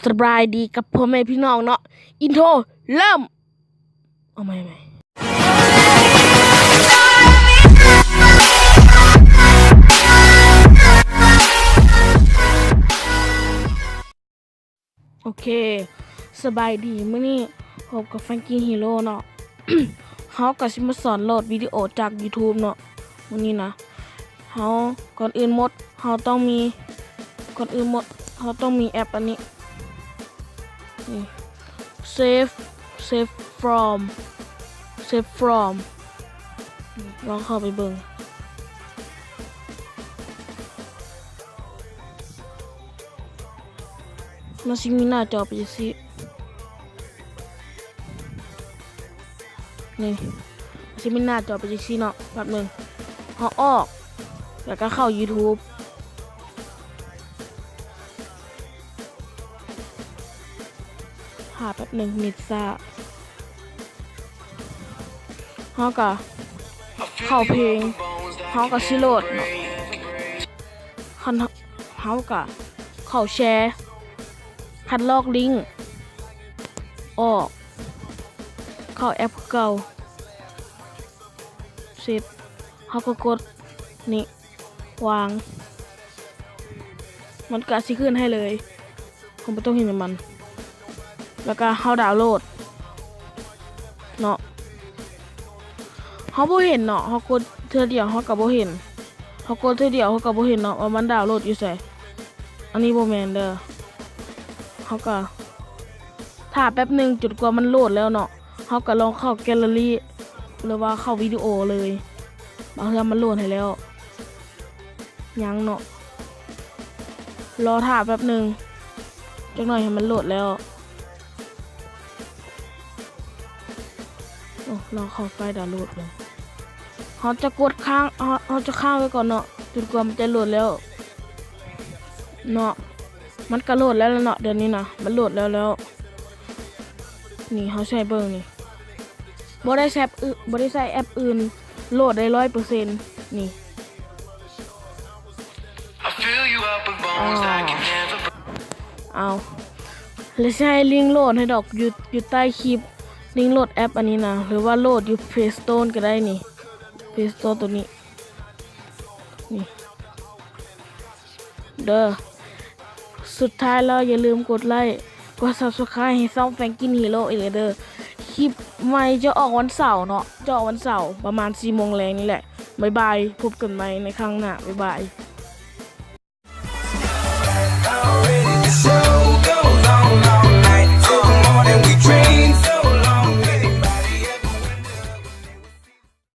ສະບາຍດີກັບພໍ່ແມ່ພີ່ນ້ອງເນາະ ອິນໂທ ເລີ່ມ ເອົາໃໝ່ ເອົາໃໝ່ ໂອເຄ ສະບາຍດີ ມື້ນີ້ພົບກັບ Frankie Hero ເນາະ ເຮົາກໍຊິມາສອນໂຫຼດວິດີໂອຈາກ YouTube ເນາະ ມື້ນີ້ນະ ເຮົາ ກ່ອນອື່ນໝົດ ເຮົາຕ້ອງມີ ກ່ອນອື່ນໝົດ ເຮົາຕ້ອງມີແອັບອັນນີ້ ນີ້ Save Save from Save from ລອງເຂົ້າໄປເບິ່ງ ມັນຊິມີໜ້າຈໍເປັນຈັ່ງຊີ້ ນີ້ ມັນຊິມີໜ້າຈໍເປັນຈັ່ງຊີ້ເນາະ ແປັບໜຶ່ງ ເຮົາອອກ ແລ້ວກໍເຂົ້າ YouTube ຖ້າແປັບໜຶ່ງ ເນັດຊ້າ ເຮົາກະເຂົ້າເພງ ເຮົາກະຊິໂຫຼດເນາະ ຄັນເຮົາກະເຂົ້າແຊ ຄັດລອກລິ້ງ ອອກ ເຂົ້າແອັບຄືເກົ່າ ເສັດ ເຮົາກໍກົດນີ້ ວາງ ມັນກະຊິຂຶ້ນໃຫ້ເລີຍ ເຮົາບໍ່ຕ້ອງເຮັດຫຍັງມັນ ແລ້ວກະເຮົາດາວໂຫຼດເນາະ ເຮົາບໍ່ເຫັນເນາະ ເຮົາກົດເທື່ອດຽວເຮົາກະບໍ່ເຫັນ ເຮົາກົດເທື່ອດຽວເຮົາກະບໍ່ເຫັນເນາະວ່າມັນດາວໂຫຼດຢູ່ໃສ ອັນນີ້ບໍ່ແມ່ນເດີ ເຮົາກະຖ້າແປັບໜຶ່ງຈົນກວ່າມັນໂຫຼດແລ້ວເນາະ ເຮົາກະລອງເຂົ້າແກັນເລີຣີ ຫຼືວ່າເຂົ້າວິດີໂອເລີຍ ບາງເທື່ອມັນໂຫຼດໃຫ້ແລ້ວ ຍັງເນາະ ລໍຖ້າແປັບໜຶ່ງ ຈັກໜ້ອຍໃຫ້ມັນໂຫຼດແລ້ວ ໂອ້ ລໍເຂົ້າໄຟລ໌ດາວໂຫຼດເບິ່ງ ເຮົາຈະກົດຄ້າງ ເຮົາ ເຮົາຈະຄ້າງໄວ້ກ່ອນເນາະ ຈົນກວ່າມັນຈະໂຫຼດແລ້ວເນາະ ມັນກະໂຫຼດແລ້ວລະເນາະ ດຽວນີ້ນະ ມັນໂຫຼດແລ້ວແລ້ວ ນີ້ ເຮົາໃຊ້ເບິ່ງນີ້ ບໍ່ໄດ້ແຊັບອື່ນ ບໍ່ໄດ້ໃຊ້ແອັບອື່ນ ໂຫຼດໄດ້ຮ້ອຍເປີເຊັນ ນີ້ ເອົາ ແລ້ວຊິໃຫ້ລິງໂຫຼດໃຫ້ດອກ ຢູ່ ຢູ່ໃຕ້ຄລິບ ລິງໂຫຼດແອັບອັນນີ້ນະ ຫຼືວ່າໂຫຼດຢູ່ Play Store ກໍໄດ້ນີ້ Play Store ໂຕນີ້ ນີ້ ເດີ ສຸດທ້າຍແລ້ວຢ່າລືມກົດໄລ້ ກົດ Subscribe ໃຫ້ຊ່ອງ Frankie Hero ອີກເດີ ຄລິບໃໝ່ຈະອອກວັນເສົາເນາະ ຈະອອກວັນເສົາປະມານສີ່ໂມງແລງນີ້ແຫຼະ ບາຍບາຍ ພົບກັນໃໝ່ໃນຄັ້ງໜ້າ ບາຍບາຍ.